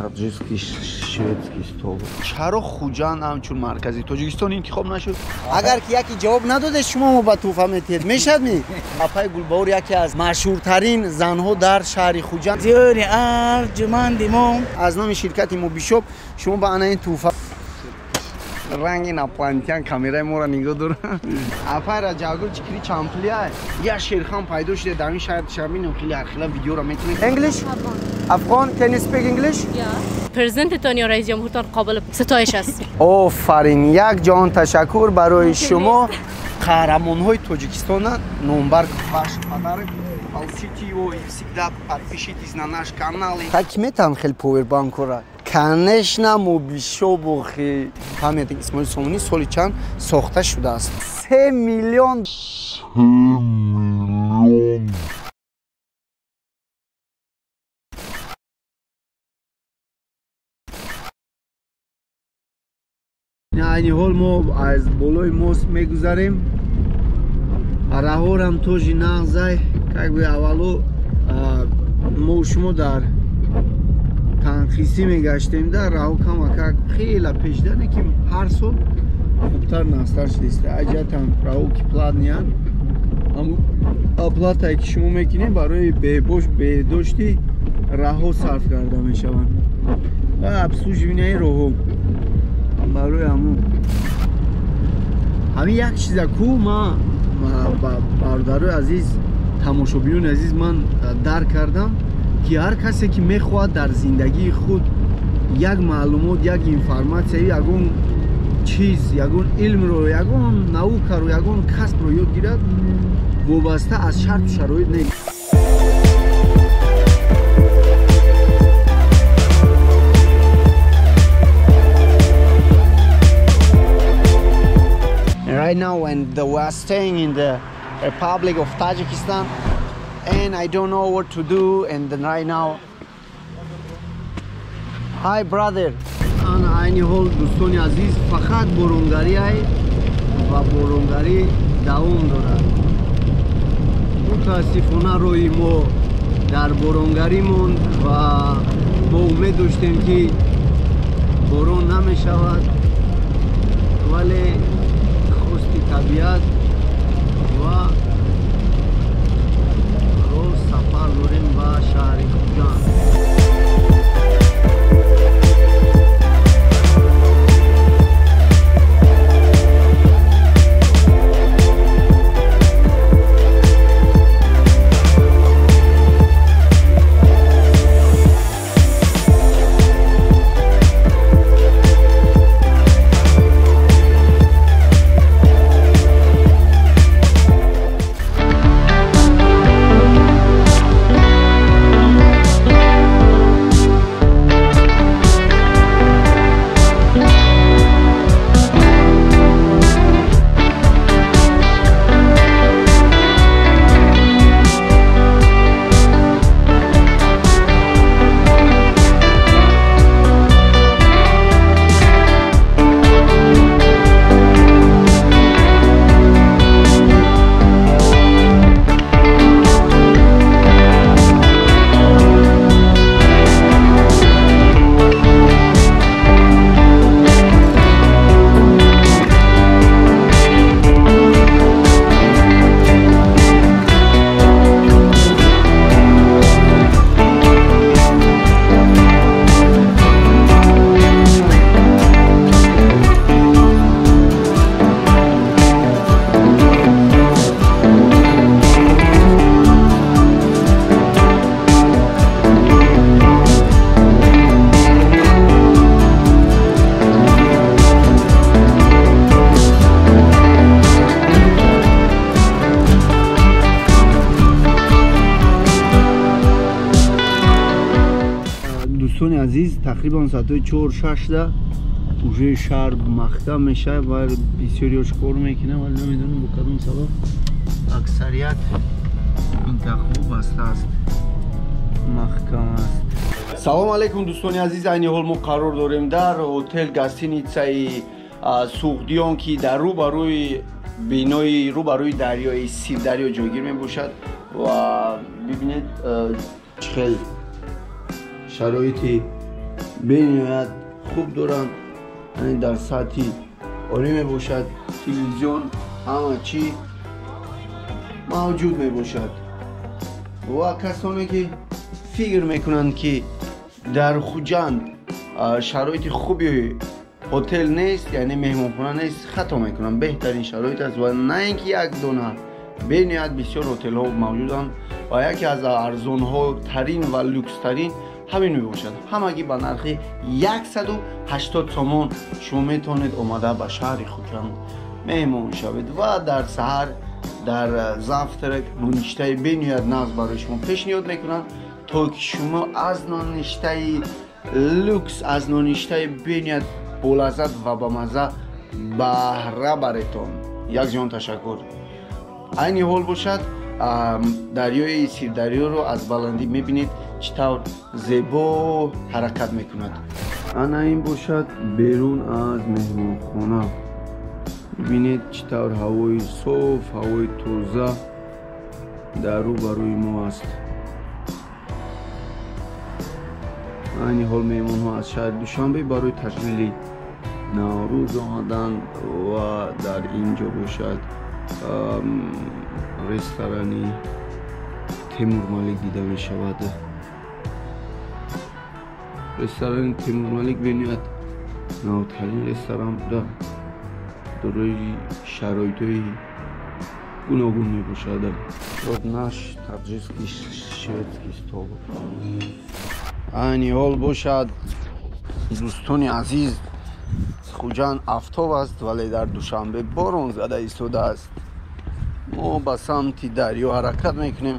Таджикский шведский стол. Чаро Хуҷанд ҳамчун маркази Тоҷикистон интихоб нашуд? Агар ки яке ҷавоб надоде, шумо мо ба тӯҳфа метиҳед. Мешавад ми? Апаи Гулбаҳор яке аз машҳуртарин занҳо дар шаҳри Хуҷанд. Зиёри арҷуманди мо. Аз номи ширкати Мобишоп шумо ба ана ин тӯҳфа. Ранги инопланетян камераи моро нигоҳ дор. Апай Раҷабгул чикри чамплия. Я Шерхан пайдо шуда дар ин шаҳр Душанбе, хеле ҳархела видеоро мекунед. English? Афғон, can you speak English? Yeah. Президентتان یا رئیس جمهورتان قابل ستایش است. آفرین، یک جان تشکر برای شما. قهرمان‌های тоҷикистон номбар ваш подарок. Получите его и всегда подпишитесь на наш канал. Так метам хел повербанкора. Конечно, Мобишоп охи. Памятник Исмоили Сомонӣ соли чанд сохта шудааст? 3 миллион. 3 миллион. Айни ҳол мо аз болои мост мегузарем. Раҳорам тожи нағзай. Как бы аввало мо шумо дар танқисӣ мегаштем, дар раҳо камакак хела пешдане ки ҳар сол хубтар нағзтар шудааст. Аҷатам раҳо ки платниянд, оплатае ки шумо мекунед барои беҳдошти раҳо сарф карда мешаванд ва обслуживанияи роҳҳо барои ҳамон. Ҳамин як чиза ку ма бародарои азиз, тамошобинони азиз, ман дарк кардам ки ҳар касе ки мехоҳад дар зиндагии худ як маълумот, як информатсия, ягон чиз, ягон илмро, ягон наукаро, ягон касбро ёд гирад, вобаста аз шарту шароит не. Right now when we are staying in the Republic of Tajikistan and I don't know what to do, and then right now. Hi brother. Ана айни ҳол дӯстони азиз фақат боронгарӣ ай ва боронгарӣ давом дорад. Мутаассифона роҳи мо дар боронгарӣ монд ва мо умед доштем ки борон намешавад, вале хости табиат ва роз сафар дорем ба шаҳри Хуҷанд. Дӯстони азиз, тақрибан соатҳои 4-6 уже шаҳр маҳкам мешавад ва бисёриёш кор мекунанд, вале намедонам бо кадом сабаб аксарият минтақаҳо баста аст, маҳкам аст. Салом алейкум дӯстони азиз, айни ҳол мо қарор дорем дар ҳотел гостиницаи Суғдиён, ки дар рӯбарӯи бинои рӯбарӯи дарёи Сирдарё ҷойгир мебошад ва бибинед чӣ хел шароити бениҳоят хуб доранд, яъне дар сатҳи олӣ мебошад. Телевизион, ҳама чӣ мавҷуд мебошад. Ва касоне ки фикр мекунанд, ки дар Хуҷанд шароити хуби ҳотел нест, яъне меҳмонхона нест, хато мекунанд. Беҳтарин шароит аст ва на ин ки як дона, бениҳоят бисёр ҳотелҳо мавҷуданд ва яке аз арзонҳотарин ва люкстарин ҳамин мебошад. Ҳамагӣ ба нархи 180 сомон шумо метавонед омада ба шаҳри Хуҷанд меҳмон шавед ва дар саҳар дар завтрак ноништаи бениҳоят нағз барои шумо пешниҳод мекунанд, то ки шумо аз ноништаи люкс, аз ноништаи бениҳоят болаззат ва бамазза баҳра баретон. Як ҷон ташаккур. Айни ҳол бошад, дарёи Сирдарёро аз баландӣ мебинед, чӣ тавр зебо ҳаракат мекунад. Ана ин бошад берун аз меҳмонхона. Бибинед, чӣ тавр ҳавои соф, ҳавои тоза дар рӯ барои мо аст. Айни ҳол меҳмонҳо аз шаҳри Душанбе барои таҷлили Наврӯз омаданд ва дар ин ҷо бошад ресторани Темурмалик дида мешавад. Ресторани Темурмалик бениҳоят навтарин ресторан буда, дорои шароитҳои гуногун мебошад. Вот наш таджикский шведский стол. Айни ҳол бошад, дӯстони азиз, Хуҷанд афтоб аст, вале дар Душанбе борон зада истодааст. Мо ба самти дарё ҳаракат мекунем,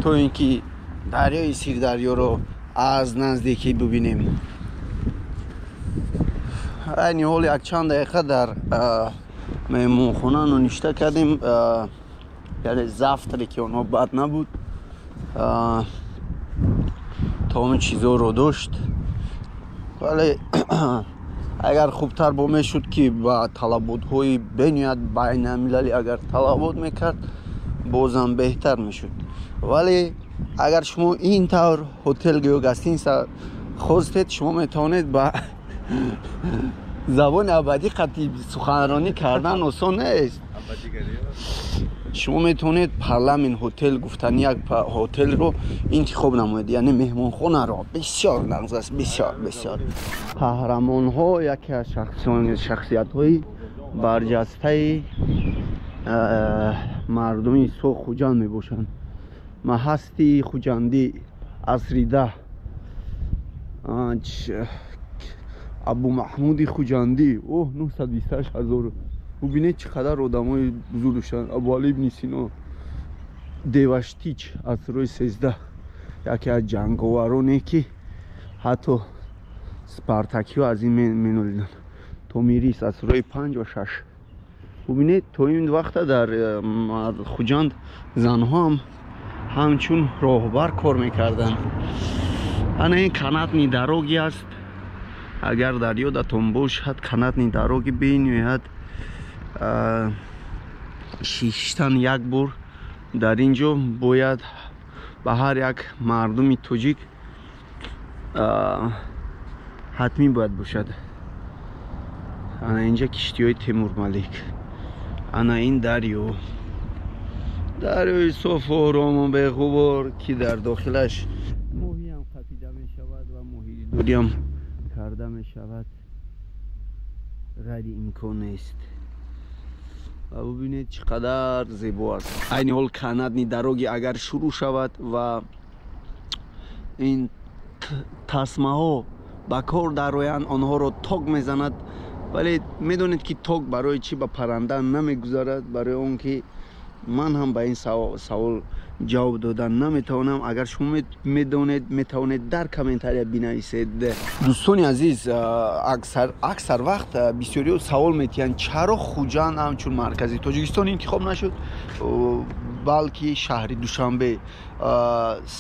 то ин ки дарёи Сирдарёро аз наздикӣ бибинем. Айни ҳол якчанд дақиқа дар меҳмонхона ноништа кардем, яъне завтраке онҳо бад набуд, тамоми чизҳоро дошт, вале агар хубтар бо мешуд, ки ба талаботҳои бениҳоят байналмилалӣ агар талабот мекард, бозам беҳтар мешуд. Вале агар шумо ин тавр ҳотел ё гостиница хостед, шумо метавонед ба забони абадӣ қатъи суханронӣ кардан осон нест. Шумо метавонед Парламент ҳотел гуфтани як ҳотелро интихоб намоед, яъне меҳмонхонаро. Бисёр нағз аст, бисёр бисёр. Қаҳрамонҳо яке аз шахсиятҳои барҷастаи мардуми соғ Хуҷанд мебошанд. Маҳасти хуҷандӣ асри 10, Абумаҳмуди Хуҷандӣ, оҳ, 928 ҳазор. Бубинед, чӣ қадар одамои бузург доштанд. Абуали ибни Сино, Деваштич асрҳои 13, яке аз ҷанговароне, ки ҳатто спартакиҳо аз ин менолиданд. Томирис асрҳои 5 ва 6. Бубинед, то ин вақта дар Хуҷанд занҳо ҳам ҳамчун роҳбар кор мекарданд. Ана ин канатный дороги аст. Агар дар ёдатон бошад, канатный дороги бениҳоят шиштан як бор дар ин ҷо бояд ба ҳар як мардуми тоҷик ҳатмӣ бояд бошад. Ана инҷа киштиҳои Темурмалик. Ана ин дарё, дарёи софу орому беғубор, ки дар дохилаш моҳиам қапида мешавад ва моҳидориам карда мешавад, ғайриимкон нест. Ва бубинед, чӣ қадар зебо аст. Айни ҳол канатный дороги агар шурӯъ шавад ва ин тасмаҳо ба кор дароянд, онҳоро ток мезанад. Вале медонед, ки ток барои чӣ ба парранда намегузарад? Барои он ки ман ҳам ба ин савол ҷавоб додан наметавонам. Агар шумо медонед, метавонед дар комментария бинависед. Дӯстони азиз, аксар вақт бисёриҳо савол метиҳанд, чаро Хуҷанд ҳамчун маркази Тоҷикистон интихоб нашуд, балки шаҳри Душанбе.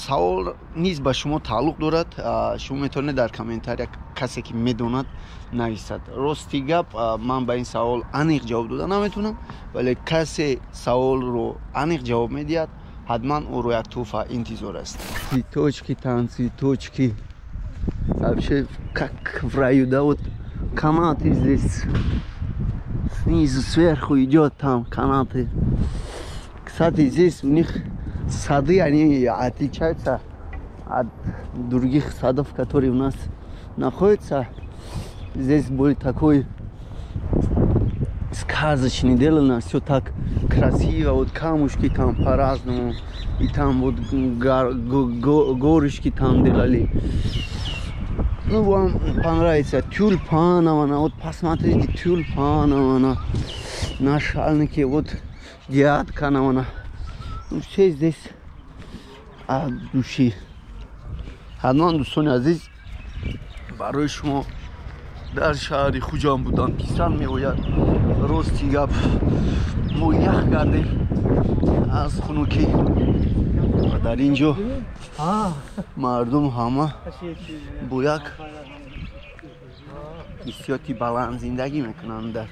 Савол низ ба шумо тааллуқ дорад. Шумо метавонед дар комментария, касе ки медонад, нависад. Рости гап, ман ба ин савол аниқ ҷавоб дода наметавонам, вале касе саволро аниқ ҷавоб медиҳад, ҳатман ӯро як тӯҳфа интизор аст. Цветочки там, цветочки. Вообще, как в раю, да, вот канаты здесь снизу, сверху идет там канаты. Кстати, здесь у них сады, они отличаются от других садов, которые у нас находятся. Здесь более такой сказочный делано, все так красиво, вот камушки там по-разному, и там вот горышки там делали. Ну, вам понравится тюльпанова, вот посмотрите, тюльпанова, на шальнике, вот дядканова. Ну, все здесь от души. Ҳатман, дӯстони азиз, барои шумо дар шаҳри Хуҷанд будан писанд меояд. Рости гап, мо ях кардем аз хунукӣ ва дар ин ҷо мардум ҳама бо як ҳиссиёти баланд зиндагӣ мекунанд. Дар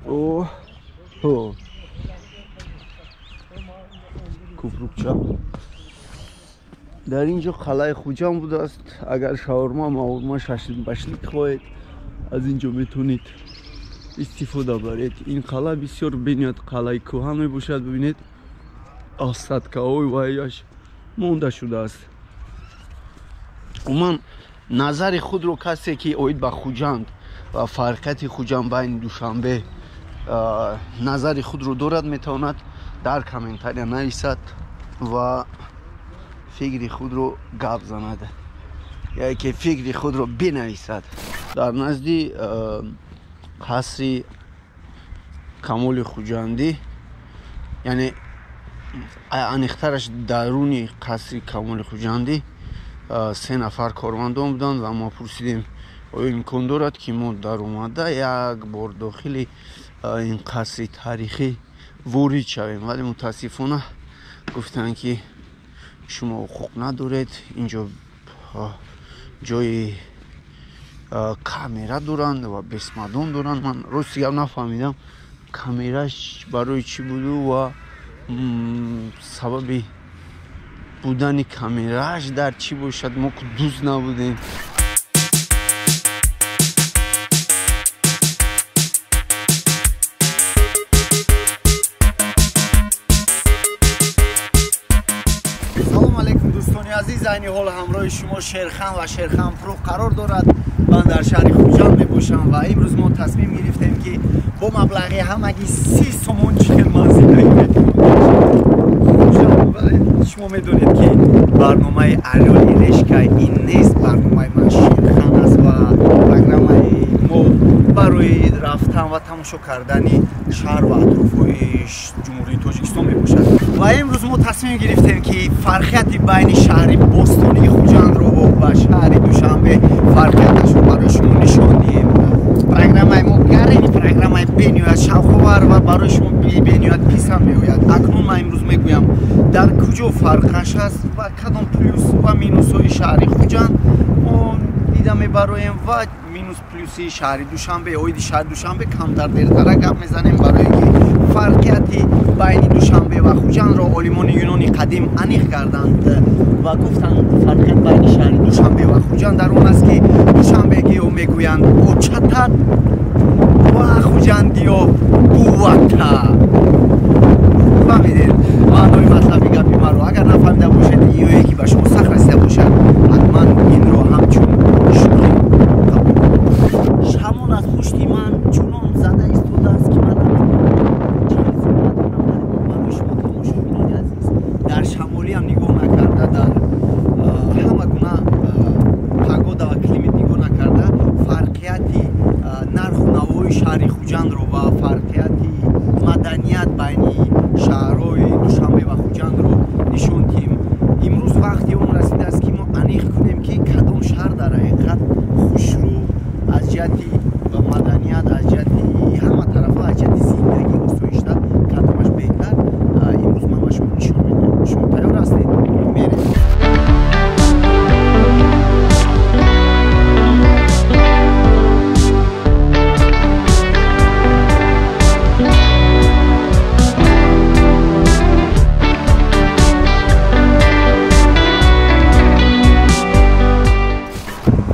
оҳо купрукча дар ин ҷо қалъаи Хуҷанд будааст. Агар шаурма, маурма, шашлик башлик хоҳед, аз ин ҷо метавонед истифода баред. Ин қалъа бисёр бениҳоят қалъаи кӯҳан мебошад. Бибинед, остаткаҳои ваяш монда шудааст. Умуман, назари худро касе ки оид ба Хуҷанд ва фарқияти Хуҷанд байни Душанбе назари худро дорад, метавонад дар комментария нависад ва фикри худро гап занад, яке фикри худро бинависад. Дар назди қасри Камоли Хуҷандӣ, яъне аниқтараш даруни қасри Камоли Хуҷандӣ, се нафар кормандон буданд ва мо пурсидем, оё имкон дорад, ки мо даромада як бор дохили ин қасри таърихӣ ворид шавем, вале мутаассифона гуфтанд, ки шумо ҳуқуқ надоред, инҷо ҷои камера доранд ва бесмадон доранд. Ман рости гап нафаҳмидам, камераш барои чӣ буду ва сабаби будани камерааш дар чӣ бошад. Мо дӯст набудем. Азиз, айни ҳол ҳамроҳи шумо Шерхан ва Шерхан Про қарор дорад. Ман дар шаҳри Хуҷанд мебошам ва имрӯз мо тасмим гирифтем, ки бо маблағи ҳамагӣ 30 сомон 40 ман зиндагӣ мекунем. Шумо медонед, ки барномаи Орёл и Решка ин нест, барномаи ман Шерхан аст ва программаи мо барои рафтан ва тамошо кардани шаҳр ва атрофҳои Ҷумҳурии Тоҷикистон мебошад. Ва имрӯз мо тасмим гирифтем, ки фарқияти байни шаҳри бостонии Хуҷандро ба шаҳри Душанбе фарқияташро барои шумо нишон диҳем. Программаи мо гарини программаи бениҳоят шавқовар ва барои шумо бениҳоят писанд меояд. Акнун ман имрӯз мегӯям, дар куҷо фарқаш аст ва кадом плюс ва минусҳои шаҳри Хуҷанд мо дида мебароем ва минус плюси шаҳри Душанбе. Оиди шаҳри Душанбе камтар дертара гап мезанем, барое ки фарқияти байни Душанбе ва Хуҷандро олимони юнони қадим аниқ карданд ва гуфтанд, фарқият байни шаҳри Душанбе ва Хуҷанд дар он аст, ки душанбегиҳо мегӯянд очатат ва хуҷандиҳо бувата. Фаҳмидед маънои матлаби гапи маро? Агар нафаҳмида бошед ё ки ба шумо сахт расида бошад, ҳатман инро ҳамчун шӯхӣ қабул кунед. Шамол аз пушти ман чунон зада истодааст, ки ман наметавонам чизе суҳбат кунам. Вале мо барои шумо, тамошобинони азиз, дар шамолиам нигоҳ накарда, дар ҳама гуна погода ва климат нигоҳ накарда, фарқияти нарху навои шаҳри Хуҷандро ва фарқияти маданият байни шаҳрҳои Душанбе ва Хуҷандро нишон диҳем. Имрӯз вақти он расидааст, ки мо аниқ кунем, ки кадом шаҳр дар ҳақиқат хушрӯ аз ҷиҳати маданият, аз ҷиҳати ҳама тарафа, аз ҷиҳати зиндагӣ осоишта кадомаш беҳтар. Имрӯз ман ба шумо нишон медиҳам. Шумо тайёр ҳастед? Мерем.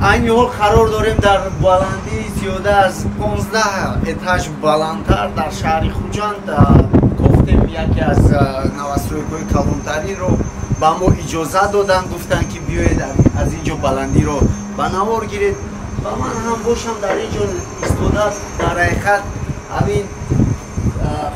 Айни ҳол қарор дорем дар баландии зиёда аз 15 этаж баландтар дар шаҳри Хуҷанд. Кофтем яке аз новостройкаҳои калонтаринро, ба мо иҷоза доданд, гуфтанд ки биёед аз ин ҷо баландиро ба навор гиред. Ва ман ҳам бошам дар ин ҷо истода, дар ҳақиқат ҳамин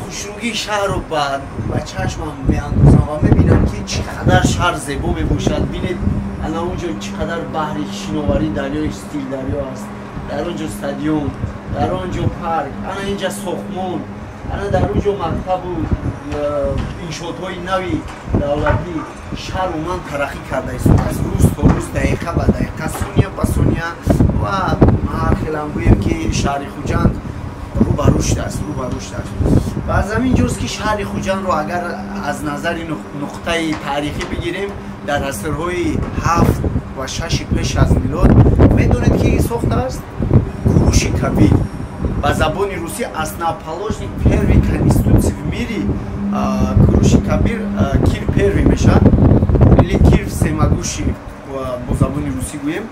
хушрӯгии шаҳрро ба чашмам меандозам ва мебинам ки чӣ қадар шаҳр зебо мебошад. Бинед, ана он ҷо чӣ қадар баҳри шиноварӣ, дарёи Стилдарё аст, дар он ҷо стадион, дар он ҷо парк, ана инҷа сохтмон, ана дар он ҷо мактабу иншоотҳои нави давлатӣ. Шаҳр умуман тараққӣ карда истодааст рӯз то рӯз, дақиқа ба дақиқа, сония ба сония. Ва ҳар хелам гӯем ки шаҳри Хуҷанд рӯ ба рушд аст, рӯ ба рушд аст. Ва аз ҳамин ҷост ки шаҳри Хуҷандро агар аз назари нуқтаи таърихӣ бигирем, дар асрҳои 7 ва 6 пеш аз милод, медонед ки сохтааст Куруши Кабир, ба забони русӣ основоположник первой конституции в мире. Куруши Кабир Кир Первый мешавад или Кир Всемогущий бо забони русӣ гӯем,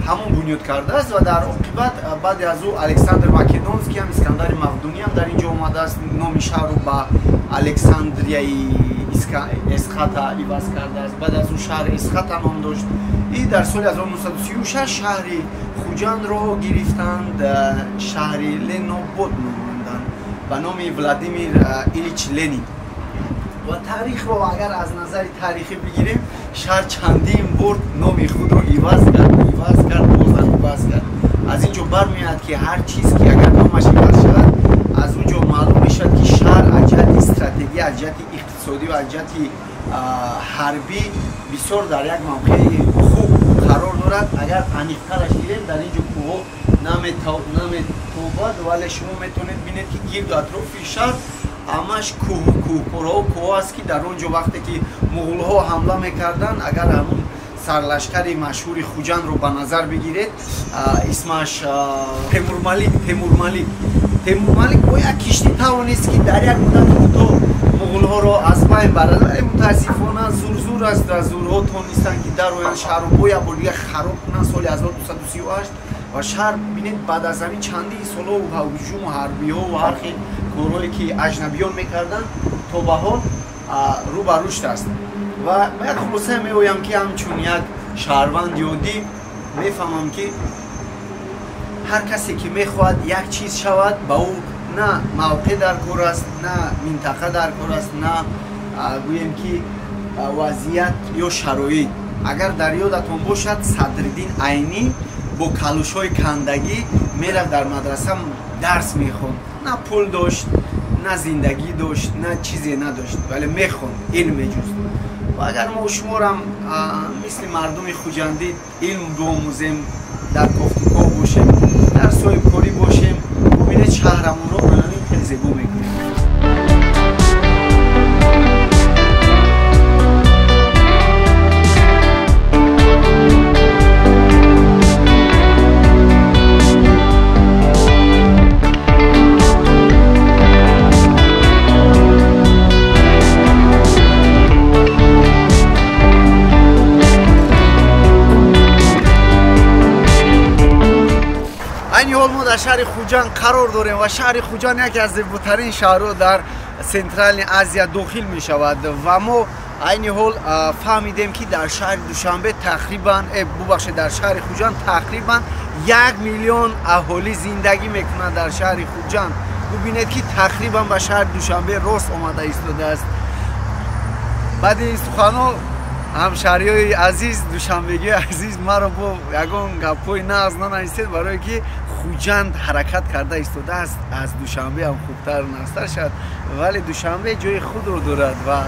ҳамон бунёд кардааст. Ва дар оқибат баъди аз ӯ Александр Македонский ҳам, Искандари Мақдунӣ ҳам дар ин ҷо омадааст, номи шаҳрро ба Александрияи Эсхата иваз кардааст. Баъд аз ӯ шаҳри Эсхата ном дошт. И дар соли 1936 шаҳри Хуҷандро гирифтанд, шаҳри Ленобод номонданд ба номи Владимир Илич Ленин. Ва таърихро агар аз назари таърихӣ бигирем, шаҳр чандин бор номи худро иваз кард, иваз кард, бозам иваз кард. Аз ин ҷо бармеояд ки ҳар чиз ки агар номаш иваз шавад, аз он ҷо маълум мешавад ки шаҳр аз ҷиҳати стратегия, аз ҷиҳати иқтисодӣ ва аз ҷиҳати ҳарбӣ бисёр дар як мавқеи хуб қарор дорад. Агар аниқтараш гирем, дар ин ҷо кӯҳҳо наметобад, вале шумо метавонед бинед ки гирду атрофи шаҳр ҳамаш кӯҳу кӯҳпораҳо, кӯҳ аст ки дар он ҷо вақте ки муғулҳо ҳамла мекарданд, агар ҳамун сарлашкари машҳури Хуҷандро ба назар бигиред, исмаш Темурмалик, Темурмалик, Темурмалик бо як киштӣ тавонист ки дар як муддати кӯтоҳ муғулҳоро аз байн барад. Вале мутаассифона зурзур аст ва зурҳо тонистанд ки дароянд шаҳрро бо як бор дига хароб кунанд соли 1238. Ва шаҳр бинед, баъд аз ҳамин чандин солҳо ҳуҷуму ҳарбиҳо ва ҳар хел корҳое ки аҷнабиён мекарданд, то ба ҳол рӯ ба рушд аст. Ва ба як хулоса меоям ки ҳамчун як шаҳрванди оддӣ мефаҳмам ки ҳар касе ки мехоҳад як чиз шавад, ба ӯ на мавқеъ дар кор аст, на минтақа дар кор аст, на гӯем ки вазъият ё шароит. Агар дар ёдатон бошад, Садриддин Айнӣ бо калӯшҳои кандагӣ мерафт дар мадраса дарс мехонд. На пул дошт, на зиндагӣ дошт, на чизе надошт, вале мехонд, илм меҷуст. Ва агар мо шуморам мисли мардуми хуҷандӣ илм биомӯзем, дар кофтуков бошем, дар соҳибкорӣ бошем, бубинед шаҳрамонро ҳамин хеле зебо мекунем. Айни ҳол мо дар шаҳри Хуҷанд қарор дорем ва шаҳри Хуҷанд яке аз зеботарин шаҳрҳо дар Центральный Азия дохил мешавад. Ва мо айни ҳол фаҳмидем ки дар шаҳри Душанбе тақрибан, бубахшед, дар шаҳри Хуҷанд тақрибан 1 миллион аҳолӣ зиндагӣ мекунад дар шаҳри Хуҷанд. Бубинед ки тақрибан ба шаҳри Душанбе рост омада истодааст. Баъди ин суханҳо ҳамшаҳриҳои азиз, душанбегиҳои азиз, маро бо ягон гапҳои нағз нанависед, барое ки Хуҷанд ҳаракат карда истодааст аз Душанбе ҳам хубтар нағзтар шавад, вале Душанбе ҷои худро дорад ва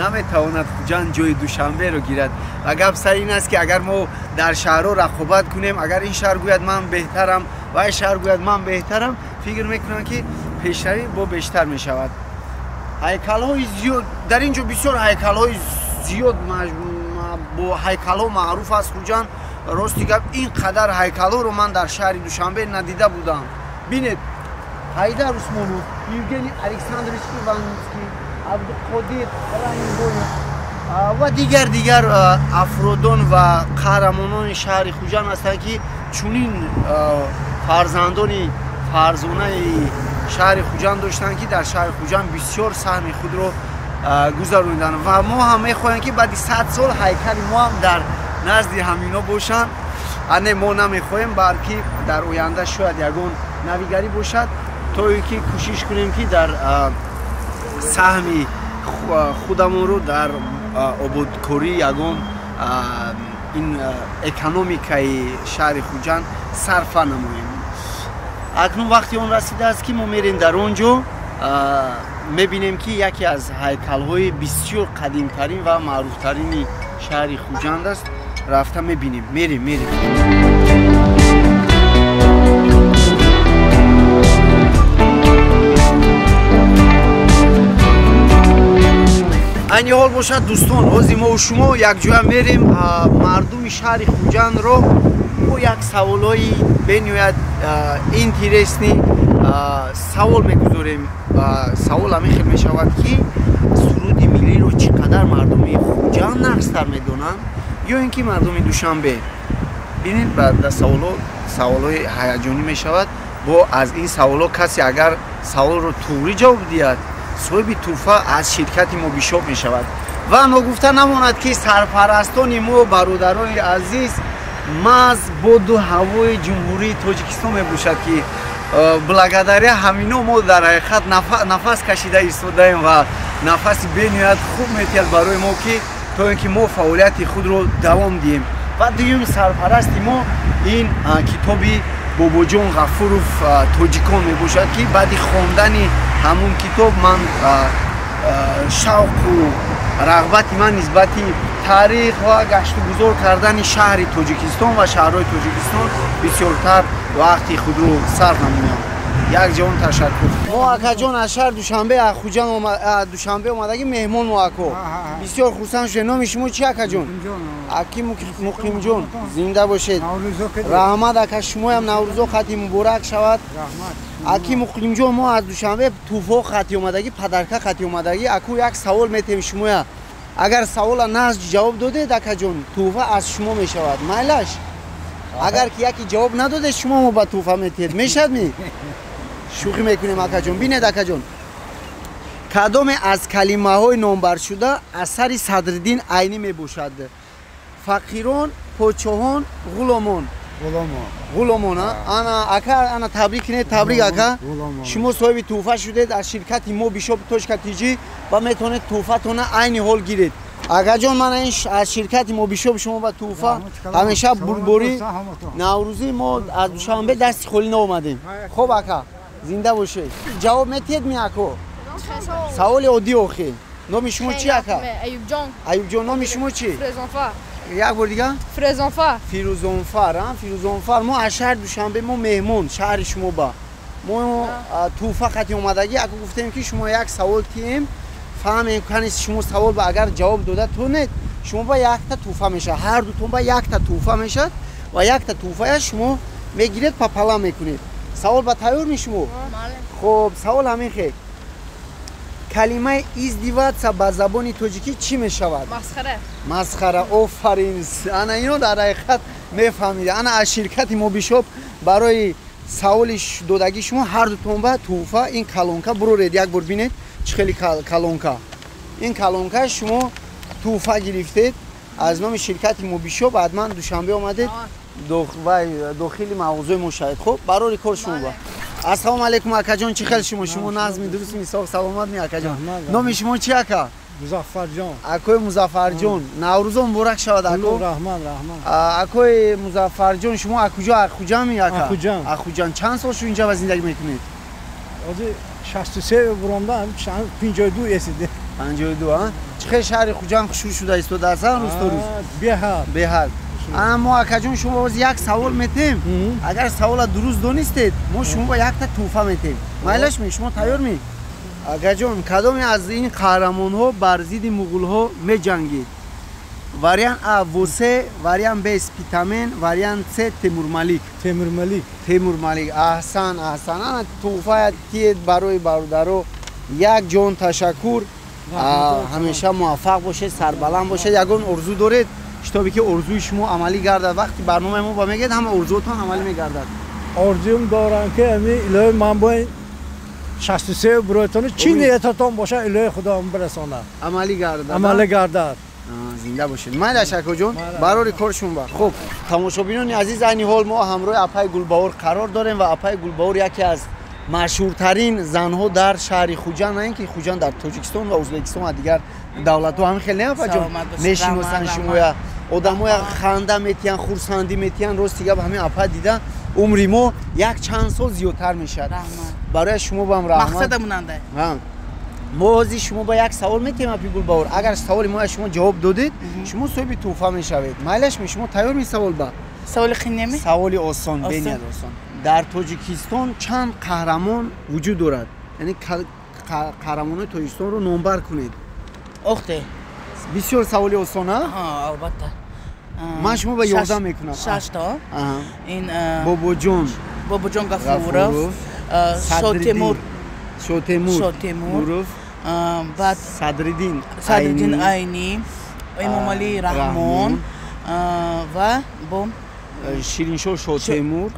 наметавонад Хуҷанд ҷои Душанберо гирад. Ва гап сар ин аст ки агар мо дар шаҳрҳо рақобат кунем, агар ин шаҳр гӯяд ман беҳтарам ва ин шаҳр гӯяд ман беҳтарам, фикр мекунам ки пешравӣ бо бештар мешавад. Ҳайкалҳои зиёд дар ин ҷо, бисёр ҳайкалҳои зиёд бо ҳайкалҳо маъруф аст Хуҷанд. Рости гап, ин қадар ҳайкалҳоро ман дар шаҳри Душанбе надида будам. Бинед, Ҳайдар Усмонов, Евгений Александрович Ивановский, Абдуқодир Раҳимбоев, Ва дигар афродон ва қаҳрамонони шаҳри Хуҷанд ҳастанд, ки чунин фарзандони фарзонаи шаҳри Хуҷанд доштанд, ки дар шаҳри Хуҷанд бисёр саҳми худро гузарониданд. Ва мо ҳам мехоҳем, ки баъди 100 сол ҳайкали мо ҳам дар назди ҳамино бошанд. Не, мо намехоҳем, балки дар оянда шояд ягон навигарӣ бошад, то ин ки кӯшиш кунем, ки дар саҳми худамонро дар ободкории ягон ин экономикаи шаҳри Хуҷанд сарфа намоем. Акнун вақти он расидааст, ки мо мерем дар он ҷо, мебинем, ки яке аз ҳайкалҳои бисёр қадимтарин ва маъруфтарини шаҳри Хуҷанд аст. Рафта мебинем, мерем. Айни ҳол бошад, дӯстон, ҳозир мо шумо якҷоя мерем мардуми шаҳри Хуҷандро бо як саволҳои бениҳоят интересный савол мегузорем. Савол ҳамин хел мешавад, ки суруди миллиро чӣ қадар мардуми Хуҷанд нағзтар медонанд ё ин ки мардуми Душанбе. Бинед, дар саволҳо саволҳои ҳаяҷонӣ мешавад. Бо аз ин саволҳо касе агар саволро туғрӣ ҷавоб диҳад, соҳиби тӯҳфа аз ширкати Мобишоп мешавад. Ва ногуфта намонад, ки сарпарастони мо, бародарони азиз, маҳз боду ҳавои Ҷумҳурии Тоҷикистон мебошад, ки благодаря ҳамино мо дар ҳақиқат нафас кашида истодаем ва нафаси бениҳоят хуб метиҳад барои мо, ки то ин ки мо фаъолияти худро давом диҳем. Ва дуюми сарпарасти мо ин китоби Бобоҷон Ғафуров «Тоҷикон» мебошад, ки баъди хондани ҳамун китоб ман шавқу рағбати ман нисбати таърих ва гаштугузор кардани шаҳри Тоҷикистон ва шаҳрҳои Тоҷикистон бисёртар вақти худро сарф намоям. Як ҷаҳон ташаккур. Мо акаҷон аз шаҳри Душанбе, аз Хуҷанд Душанбе омадагӣ меҳмон мо, ако. Бисёр хурсанд шудем. Номи шумо чи, акаҷон? Аки Муқимҷон, зинда бошед. Раҳмат, ака, шумоям Наврӯзо хати муборак шавад. Аки Муқимҷон, мо аз Душанбе тӯҳфо хати омадагӣ, падарка хати омадагӣ. Аку як савол метем шумоя. Агар савола нағз ҷавоб додед, акаҷон, тӯҳфа аз шумо мешавад. Майлаш? Агар ки яке ҷавоб надодед, шумо мо ба тӯҳфа метиҳед. Мешавад ми? Шӯхӣ мекунем, акаҷон. Бинед, акаҷон, кадоме аз калимаҳои номбаршуда асари Садриддин Айнӣ мебошад? Фақирон, подшоҳон, ғуломон. Ғуломон. Ана ака, ана табрик кунед, табрик, ака. Шумо соҳиби тӯҳфа шудед аз ширкати Mobishop.tj ва метавонед тӯҳфатона айни ҳол гиред. Акаҷон, ман ин аз ширкати Мобишоп шумо ба тӯҳфа. Ҳамеша бурдборӣ. Наврӯзӣ мо аз Душанбе дасти холӣ наомадем. Хоб, ака, зинда бошед. Ҷавоб метиҳед ми, ако? Саволи оддӣ охи. Номи шумо чи, ака? Аюбҷон. Аюбҷон, номи шумо чи? Фирӯзонфар. Як бор дига? Фирӯзонфар. Фирӯзонфар. Фирӯзонфар, мо аз шаҳри Душанбе, мо меҳмон шаҳри шумо ба мо тӯҳфа хати омадагӣ. Аку гуфтем, ки шумо як савол тиҳем, фаҳмем кани шумо савол ба агар ҷавоб дода тонед, шумо ба якта тӯҳфа мешавад. Ҳар дутон ба якта тӯҳфа мешавад ва якта тӯҳфая шумо мегиред, пополам мекунед. Савол ба тайёр ми шумо? Хоб, савол ҳамин хел: калимаи издеваться ба забони тоҷикӣ чӣ мешавад? Масхара. Масхара, офарин. Ана ино дар ҳақиқат мефаҳмид. Ана аз ширкати Мобишоп барои саволи додагии шумо ҳар дутон ба тӯҳфа ин колонка. Буроред, як бор бинед, чӣ хели колонка. Ин колонка шумо тӯҳфа гирифтед аз номи ширкати Мобишоп. Ҳатман Душанбе омадед, дохили мағозаи мо шавед. Хуб, барори кор шумо ба. Ассалому алайкум, акаҷон, чӣ хел шумо? Шумо нағзми, дурустми, соғ саломатми, акаҷон? Номи шумо чи, ака? Музаффарҷон. Акои Музаффарҷон, Наврӯзо муборак шавад, ако. Раҳмат, раҳмат. Акои Музаффарҷон, шумо аз куҷо? Аз Хуҷандми, ака? Хуҷанд. Аз Хуҷанд. Чанд сол шу инҷа ва зиндагӣ мекунед? Ҳозир 63 буромда, 52 эсиде. 52, а? Чӣ хел шаҳри Хуҷанд хушрӯ шуда истодааст, рӯз то рӯз? Беҳад. Беҳад. Ана мо, акаҷон, шумо боз як савол метем. Агар савола дуруст донистед, мо шумо ба якта тӯҳфа метем. Майлаш ми? Шумо тайёр ми? Акаҷон, кадоме аз ин қаҳрамонҳо бар зидди муғулҳо меҷангид? Вариант А Восе, вариант Б Спитамен, вариант С Темурмалик. Темурмалик. Темурмалик. Аҳсан, аҳсан. Ана тӯҳфа тиед барои бародаро. Як ҷон ташаккур. Ҳамеша муваффақ бошед, сарбаланд бошед. Ягон орзу доред, шитобе ки орзуи шумо амалӣ гардад? Вақти барномаи мо ба мегӯяд, ҳама орзуотон амалӣ мегардад. Орзум дорам, ки ами илоҳи ман бо 63 буроятону чӣ ниятатон бошад, илоҳи худо бирасонад. Амалӣ гардад. Амалӣ гардад. Зинда бошед. Майлаш, акоҷон, барори коршон ба. Хуб, тамошобинони азиз, айни ҳол мо ҳамроҳи апаи Гулбаҳор қарор дорем ва апаи Гулбаҳор яке аз машҳуртарин занҳо дар шаҳри Хуҷанд, на ин ки Хуҷанд, дар Тоҷикистон ва Ӯзбекистон ва дигар давлатҳо. Ҳамин хеле, апаҷон, мешиносанд шумоя, одамоя ханда метиҳанд, хурсандӣ метиҳанд. Рости гап, ҳамин апа дида умри мо як чанд сол зиёдтар мешавад. Барои шумо бам раҳмат. Мақсадамонанда. Мо ҳозир шумо ба як савол метиҳем, апи Гулбаҳор. Агар саволи мо шумо ҷавоб додед, шумо соҳиби тӯҳфа мешавед. Майлаш ми, шумо тайёр ми савол ба? Саволи қин неми? Саволи осон, бениҳоят осон. Дар Тоҷикистон чанд қаҳрамон вуҷуд дорад? Яъне қаҳрамонои Тоҷикистонро номбар кунед. Охте. Бисёр саволи осон, а? Албатта. Ман шумо ба ёрдам мекунам. Шашто. Ин Бобоҷон. Бобоҷон Гафуров, Шотемур. Шотемур. Шотемур. Баъд Садриддин. Садриддин Айнӣ, Эмомалӣ Раҳмон ва бо Шириншоҳ Шотемур.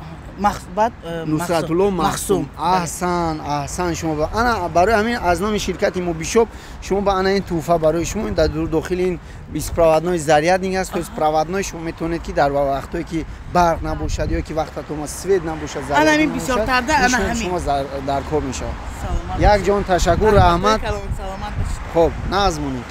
Баъд Нусратулло Махсум. Аҳсан, аҳсан шумо. Ана барои ҳамин аз номи ширкати Мобишоп шумо ба ана ин тӯҳфа барои шумо. Дар дохили ин беспроводной зарядник аст, то есть проводной. Шумо метавонед, ки дар вақтҳое ки барқ набошад ё ки вақтатон свет набошад, ана ҳамин бисёртарда, ана ҳамин шумо дар кор мешавад. Як ҷон ташаккур, раҳмат. Хоб, назмонед.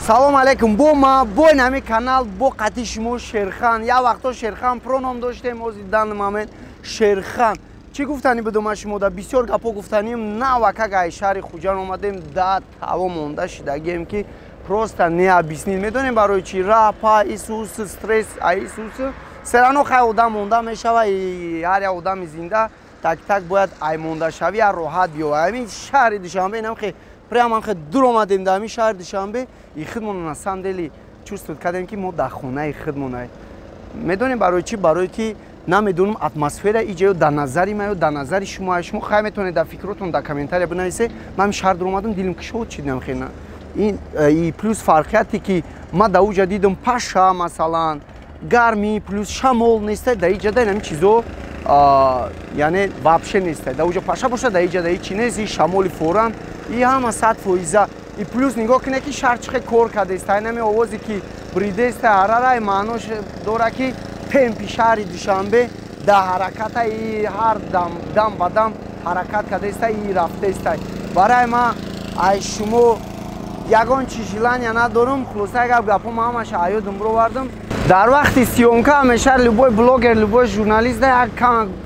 Салом алейкум. Бо ма бо ин ҳамин канал, бо қатъи шумо Шерхан. Як вақто Шерхан Про ном доштем, ҳозир данный момент Шерхан. Чӣ гуфтанӣ будум аз шумо? Да бисёр гапҳо гуфтаним. Навакак ай шаҳри Хуҷанд омадем, да таво монда шидагием, ки просто необъяснить. Медонем барои чӣ? Рапа исус, стресс аисус серано. Хай, одам монда мешава, ҳар як одами зинда так так бояд ай мондашавӣ я роҳат биёва. Ҳамин шаҳри Душанбе инам хе прямо хе дур омадем. Дар ҳамин шаҳри Душанбе и худмон на самом деле чувствовать кардем, ки мо дар хонаи худмон. Медонем барои чӣ? Барое ки намедонам, атмосфера иҷа ё дар назари ма ё дар назари шумо. Шумо хай метавонед дар фикротон дар комментария бинависед. Ман ҳамин шаҳр дур омадам, дилим кушод шидам хена. Ин и плюс фарқияте, ки ма дар уҷа дидам, паша масалан, гармӣ, плюс шамол неста. Дар иҷа дар ҳамин чизо яъне вообще неста. Дар уҷа паша бошад, дар иҷа дар ҳечи нест. И шамоли форам, и ҳама 100%. И плюс нигоҳ кунед, ки шаҳр чӣ хел кор кардааст. Инами овозе, ки бридеста, ҳарарай маънош дорад, ки темпи шаҳри Душанбе дар ҳараката, и ҳар дам дам ба дам ҳаракат кардааста и рафтааста. Барои ман ай шумо ягон чи желания надорам. Хулоса гап, гапҳо ма ҳамаша аёдам бировардам. Дар вақти съёмка ҳамеша любой блогер, любой журналист як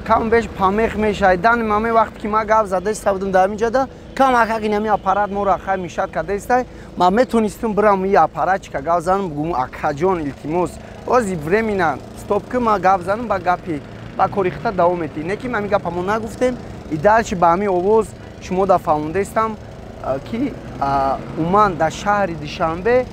кам беш помех мешавад. Данный момент, вақте ки ман гап задаиста будам дар ҳамин ҷода, камакак ин ҳамин аппарат моро хай мешать кардаистай. Ман метонистам бирам и аппаратчика гап занам, бугум: «Акаҷон, илтимос, ози временно стоп ки, ман гап занам». Ба гапи ба кори хита давом метиҳ. Не ки ҳамин гапа мо нагуфтем. И дальше ба ҳамин овоз шумо да фаҳмондаистам, ки умуман дар шаҳри Душанбе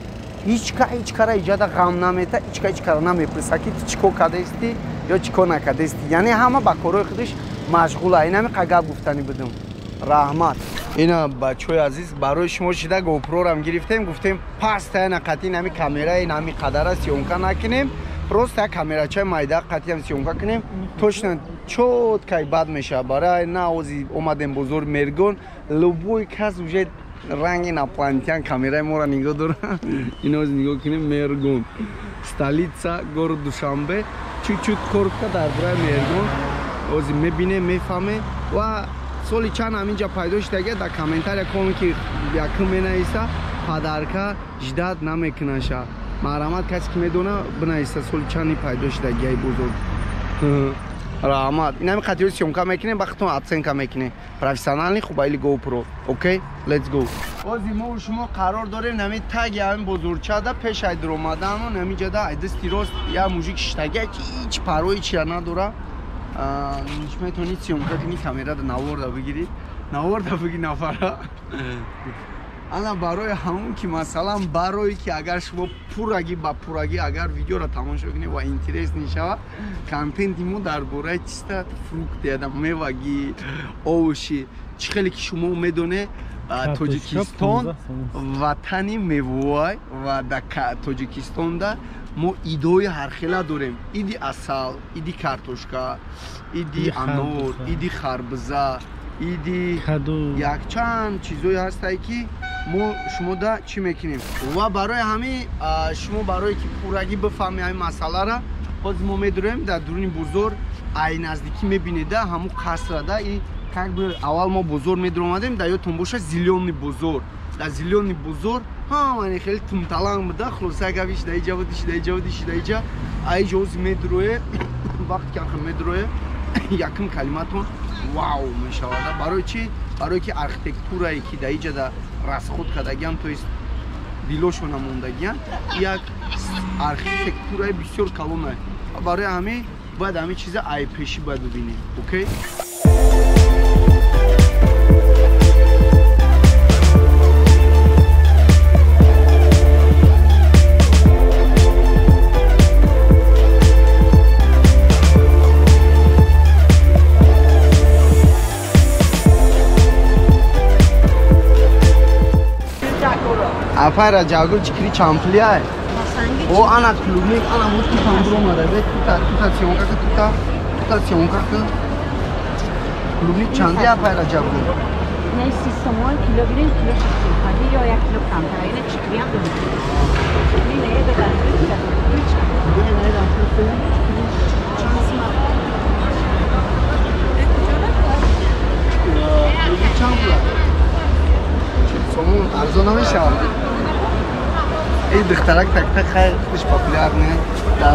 ҳеҷ ка ҳеҷ кара иҷода ғам намета, ҳеҷ ка ҳеҷ кара намепурса, ки ту чӣ кор кардаисти ё чӣ кор накардаисти. Яъне ҳама ба корҳои худаш машғула. Ин ҳамин гап гуфтанӣ будум. Раҳмат. Ина, бачаҳои азиз, барои шумо шида гопрорам гирифтем. Гуфтем, паста яна қатъи ин ҳами камера, ин ҳами қадара съёмка накунем, просто як камерачаи майда қатъиам съёмка кунем, точно чётко бад мешавад. Барои на ози омадем бозори Мергон, любой кас уже ранги инопланетян камераи моро нигоҳ дора. Ин ози нигоҳ кунем, Мергон, столица город Душанбе. Чуть-чуть коротко дар бораи Мергон ози мебинем, мефаҳмем. Ва соли чанд ҳаминҷа пайдо шудага, дар комментария ком ки якум менависа, подарка ждать намекунаша. Марҳамат, касе ки медона, бинависа, соли чанди пайдо шудагиай бозор. Раҳмат. Ин ҳами қатиҳои съёмка мекунем, ба худтон оценка мекунем, профессиональный хуба или GoPro. Окей, let's go. Ози мо шумо қарор дорем нами таги ҳамин бозорчада, пеш ай дуромаданмон. Ҳамин ҷада ай дасти рост як мужик шиштагия, ки ҳеҷ парвои чира надора. Метавонӣ съёмка кунӣ, камерада наворда бигирӣ, наворда бигӣ нафара. Ана барои ҳамон ки, масалан, барое ки агар шумо пуррагӣ ба пуррагӣ агар видеоро тамошо кунед ва интересный шавад, контенти мо дар бораи чиста, фрукт, яда мевагӣ, овощи, чӣ хеле ки шумо медонед. Тоҷикистон ватани мевоай ва дар Тоҷикистонда мо идои ҳархела дорем. Иди асал, иди картошка, иди анор, иди харбуза, иди якчанд чизое ҳастае ки мо шумода чӣ мекунем. Ва барои ҳамин шумо барое ки пуррагӣ бифаҳми ҳамин масъалара, ҳозир мо медурем дар дуруни бозор, ай наздикӣ мебинеда ҳамун қасрада. И как бы аввал мо бозор медуромадем, дар ёдтон боша зелёный бозор. Дар зелёный бозор ҳамани хеле тумталанг буда. Хулоса гап иш дар иҷа буд, иш дар иҷа буд, иш дар иҷа. Ай иҷа ҳозир медурое, вақте ки ҳам медурое, якум калиматон вау мешавад. Барои чӣ? Барое ки архитектурае ки дар иҷа да расход кардагиам, то есть дилошона мондагиам, як архитектураи бисёр калонае. Барои ҳамин бояд ҳамин чиза ай пешӣ бояд бибинем. Окей? Апай Раҷабгул чикри чамплиай. О, ана клубник, ана вот тут там омада. Бе тута, тута съёмка ка, тута, тута съёмка ка. Клубник чанди апай Раҷабгул? Не, 30 сомон кило гирем, кило 650 ё 1 кило камтар. Ина чикри ҳам дорем. Не, не, да, да. Не, не, да, клубник чанд пула? Сомон арзон намешавад. Эй духтарак так-так хайр, худаш популяр не. Да.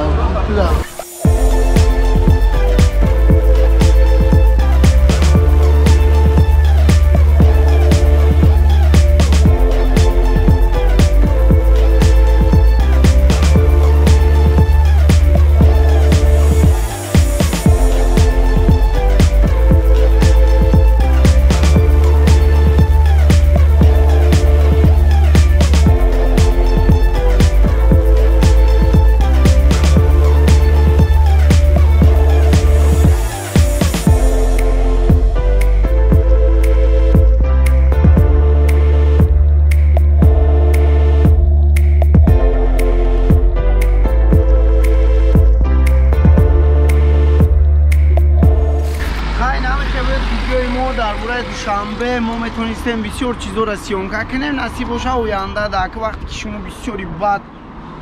Душанбе мо метонистем бисёр чизоро съёмка кунем. Насиб боша оянда дар вақте ки шумо бисёри бад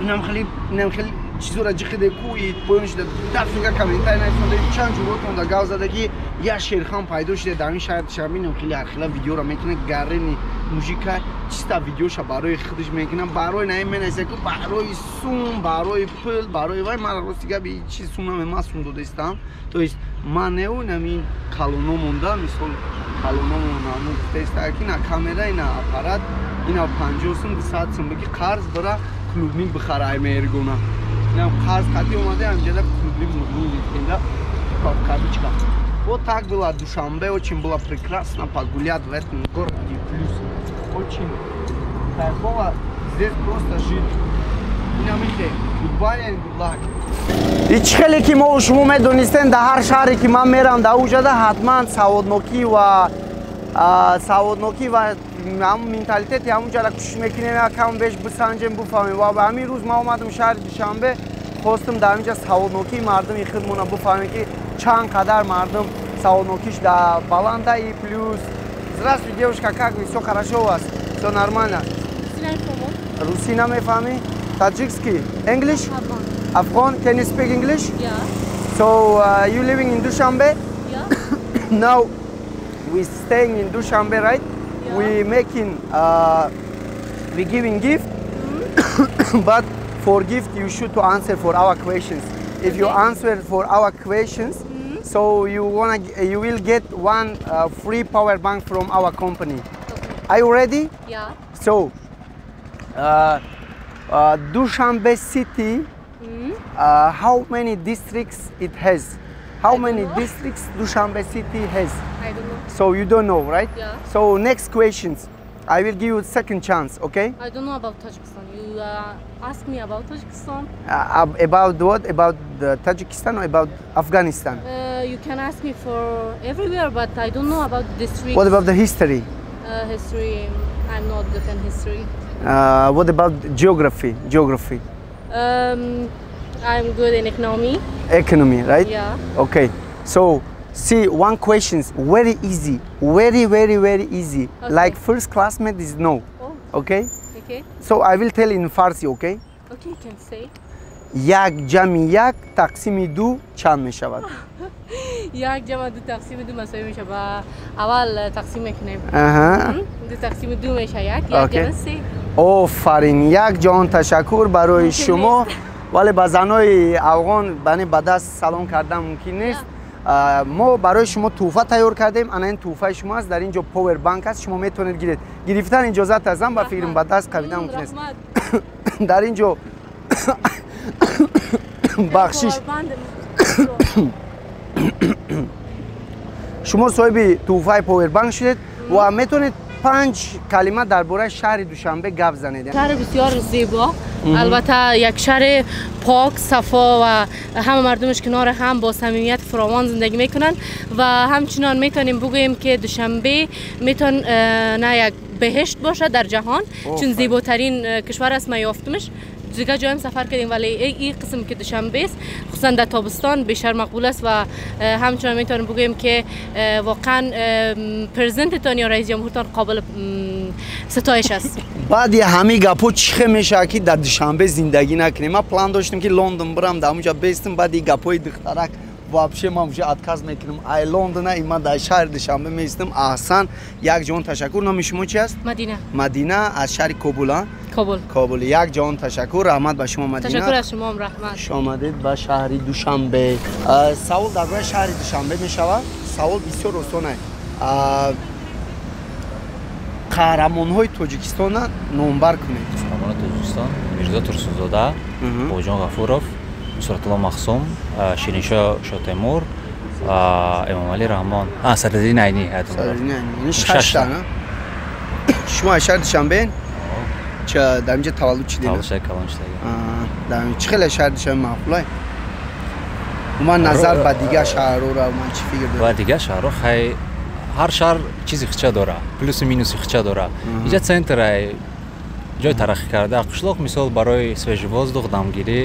инам хеле чизоро ҷиқиде ку и поён шуда дар суга комментарий нависонда, чанд ҷуротон да гав зада ки як шерхан пайдо шуда дар ин шаҳр Душанбе, инам хеле ҳархела видеоро мекунад, гарени мужика чиста видеоша барои худаш мекунад, барои наин менависа ку барои сум, барои пул, барои вай. Ман рости гап чи сум наме, ман сум додаистам. То есть ман неу инамин калоно монда, мисол калономон ҳамун гуфтаиста ки на камера, ина аппарат, ина 50 сум, 200 сум бигӣ қарз бара клубник бихара ай меҳргона. Инам қарз қатӣ омада ҳамҷада клубник муглун гирифтем, кавичка. Вот так было Душанбе, очень было прекрасно погулять в этом городе, плюс очень кайфово здесь просто жить. Инамихе, goodbye and good luck. И чӣ хеле ки мо шумо медонистем, дар ҳар шаҳре ки ман мерам, дар уҷада ҳатман саводнокӣ ва ҳамун менталитети ҳамун ҷара кӯшиш мекунем, якам беш бисанҷем, буфаҳмем. Ва ба ҳамин рӯз ман омадам шаҳри Душанбе, хостам дар ҳаминҷа саводнокии мардуми худмона буфаҳмем ки чанд қадар мардум саводнокиш дар баланда. И плюс здравствуй, девушка, как вы? Всё хорошо у вас? Всё нормально? Русӣ намефаҳмӣ? Таджикский? English? Afghan? Can you speak English? Yeah. So you living in Dushanbe? Yeah. Now we staying in Dushanbe, right? Yeah. We making we giving gift, but for gift you should to answer for our questions. If you answer for our questions, so you will get one free power bank from our company. Okay. Are you ready? Yeah. So Dushanbe city. How many districts it has? How many districts Dushanbe city has? I don't know. So you don't know, right? Yeah. So next questions, I will give you second chance, okay? I don't know about Tajikistan. You ask me about Tajikistan. About what? About the Tajikistan or about Afghanistan? You can ask me for everywhere, but I don't know about districts. What about the history? History, I'm not good in history. What about geography? Geography. I'm good in economy. Economy, right? Yeah. Okay. So, see, one question is very easy. Very, very, very easy. Okay. Like first classmate is no. Oh. Okay? Okay. So I will tell in Farsi, okay? Okay, you can say. یک جمع یک تقسیم دو چند می شود؟ یک جمع دو تقسیم دو مساوی میشه با اول تقسیم میکنیم. دو تقسیم دو میشه یک، یک جمع سه. آفرین، یک جان تشکر برای شما. ولی با زنای افغان بنی به دست سلام کردن ممکن نیست. ما برای شما تحفه تیار کردیم. انا این تحفه شما است. در اینجا power bank است، شما میتونید گیرید. گرفتن اجازه از با فیلم به دست قبیدن ممکن است. در اینجا بخشش شما صاحب تحفه power bank شدید و میتونید 5 کلمه درباره شهر دوشنبه گپ زنید. شهر بسیار زیبا، البته یک شهر پاک، صفا و همه مردمش کنار هم با صمیمیت فراوان زندگی میکنن و همچنان میتونیم بگوییم که دوشنبه میتون نه یک بهشت باشه در جهان، چون زیباترین کشور است. ما یافتمش دیگه جایم سفر کردیم، ولی این قسم که دوشنبه است خصوصا در تابستان بیشتر مقبول است و همچنان میتونم بگویم که واقعا پرزیدنتتان یا رئیس جمهورتان قابل ستایش است. بعد همه گپو چه میشه که در دوشنبه زندگی نکنیم. ما پلان داشتیم که لندن برم در اونجا بیستم، بعد این گپوی دخترک вообще ман уже отказ мекунам. Ай Лондона и ман дар шаҳри Душанбе меистам. Аҳсан, як ҷаҳон ташаккур. Номи шумо чи аст? Мадина. Мадина аз шаҳри Кобул. Кобул. Кобул. Як ҷаҳон ташаккур. Раҳмат ба шумо Мадина. Ташаккур аз шумо ҳам, раҳмат. Хуш омадед ба шаҳри Душанбе. Савол дар бораи шаҳри Душанбе мешавад. Савол бисёр осон аст. Қаҳрамонҳои Тоҷикистонро номбар кунед. Қаҳрамони Тоҷикистон Мирзо Турсунзода, Бобоҷон Ғафуров, Нусратулло Махсум, Шириншоҳ Шотемур, Эмомалӣ Раҳмон, Садриддин Айнӣ. Садриддин Айнӣ. Шашта, на? Шумо аз шаҳри Душанбе? Дар инҷа таваллуд шудед? Таваллуд шуда, калон шуда. Дар чӣ хеле шаҳри Душанбе маъқулай? Умуман назар ба дигар шаҳрҳоро ман чӣ фикр доред? Ба дигар шаҳрҳо хай ҳар шаҳр чизи хича дора, плюсу минуси хича дора. Инҷа центр ҷои тараққӣ карда. Қишлоқ мисол барои свежий воздух, дамгирӣ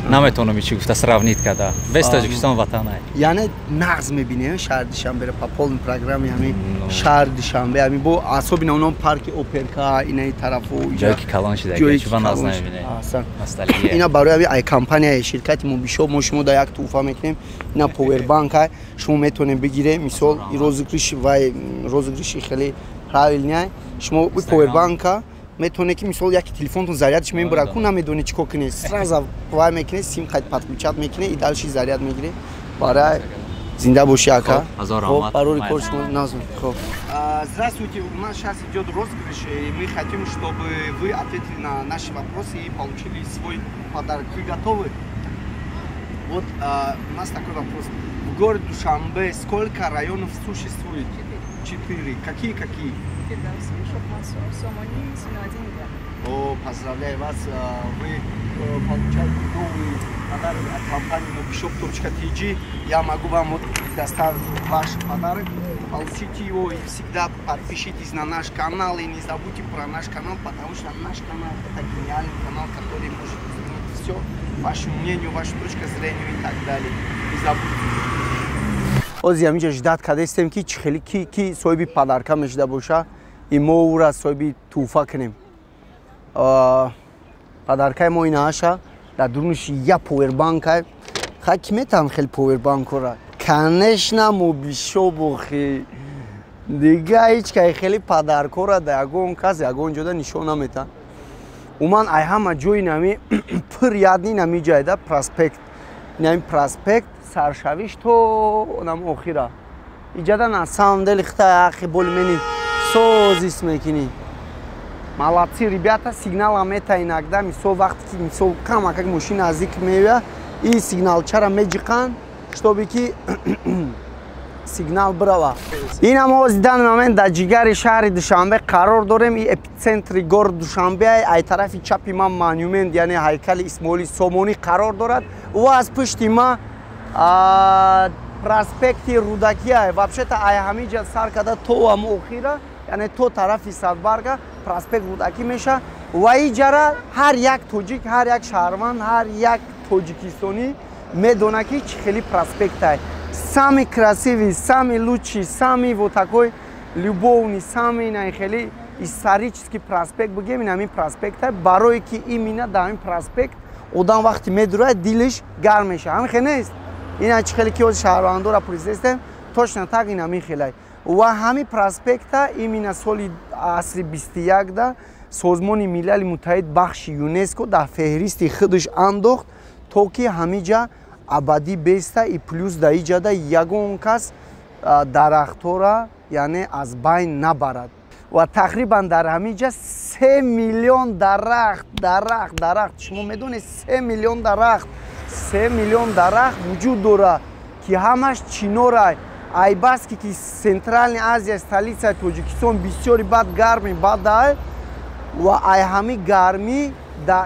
наметавонам чӣ гуфта сравнить карда. Весь Тоҷикистон ватан ай. Яъне нағз мебинем шаҳри Душанберо по полной программе, ҳамин шаҳри Душанбе, ҳамин бо особенно онон парки Оперка, инаи тарафу ҷое ки калон шуда, чӣ нағз намебинем. Аҳсан. Ина барои ҳамин ай компанияи ширкати Мобишоп мо шумо дар як туҳфа мекунем. Ина powerbank ай, шумо метавонед бигиред. Мисол розыгрыш вай розыгрыши хеле правильный ай. Шумо powerbank метавонед ки мисол яке телефонтон зарядш мебурад, ку намедонед чӣ кор кунед, сразу вай мекунед, сим қайд подключать мекунед и дальше заряд мегиред. Барои зинда боши ака. Хоб, барои кор шумо назм. Хоб. Здравствуйте, у нас сейчас идет розыгрыш, и мы хотим, чтобы вы ответили на наши вопросы и получили свой подарок. Вы готовы? Вот у нас такой вопрос. В городе Душанбе сколько районов существует? 4. Какие? Какие? О, поздравляю вас, вы получаете новый подарок от компании mobishop.tg. Я могу вам вот предоставить ваш подарок. Получите его и всегда подпишитесь на наш канал и не забудьте про наш канал, потому что наш канал это гениальный канал, который может изменить все, ваше мнение, вашу точку зрения и так далее. Не забудьте. Ози ҳаминҷа ждат кардастем ки чӣ хеле ки соҳиби подарка мешуда боша и мо ӯра соҳиби тӯҳфа кунем. Подаркаи мо ина аша, дар дурунаш я powerbank ай. Хай ки метавон хеле powerbank-ора? Конечно, Мобишоп охи. Дига ҳеҷ кай хеле подаркора дар ягон кас ягон ҷода нишон наметавон. Уман ай ҳама ҷои нами пир ядни нами ҷайда проспект. Нами проспект саршавиш то нам охира. Иҷада на самом деле хита ахи болмени созис мекунӣ. Молодцы, ребята, сигнал мета иногда, мисол вақте ки мисол камакак мошин наздик меояд, и сигналчара меҷиқанд, чтобы ки сигнал бирава. Ина мо ҳозир дан момент дар ҷигари шаҳри Душанбе қарор дорем. И эпицентри город Душанбе, ай тарафи чапи ман монумент, яъне ҳайкали Исмоили Сомонӣ қарор дорад ва аз пушти ма проспекти Рудакия. Вообще-то ай ҳамин ҷа сар карда то ҳам охира Яъне то тарафи Садбарга проспект Рӯдакӣ меша ва иҷара ҳар як тоҷик, ҳар як шаҳрванд, ҳар як тоҷикистонӣ медонад, ки чӣ хели проспектай. Самый красивый, самый лучший, самый вот такой любовный, самый наихели исторический проспект бигем, ин ҳамин проспектай, барое ки именно дар ҳамин проспект одам вақте медурад, дилиш гарм мешавад. Ҳамин хел нест? Ина чӣ хеле ки ҳозир шаҳрвандора пурсидастем, точно так ин ҳамин хелай. Ва ҳамин проспекта именно соли асри 21-да Созмони Милали Муттаҳид бахши ЮНЕСКО дар феҳристи худаш андохт, то ки ҳамиҷа абадӣ беста. И плюс дар иҷада ягон кас дарахтора, яъне, аз байн набарад. Ва тақрибан дар ҳамиҷа 3 миллион дарахт, дарахт, дарахт, шумо медонед, 3 миллион дарахт, 3 миллион дарахт вуҷуд дорад, ки ҳамаш чинорай. Айбаски ки Центральный Азия, столицаи Тоҷикистон бисёри бад гарми бадай ва ай ҳами гармӣ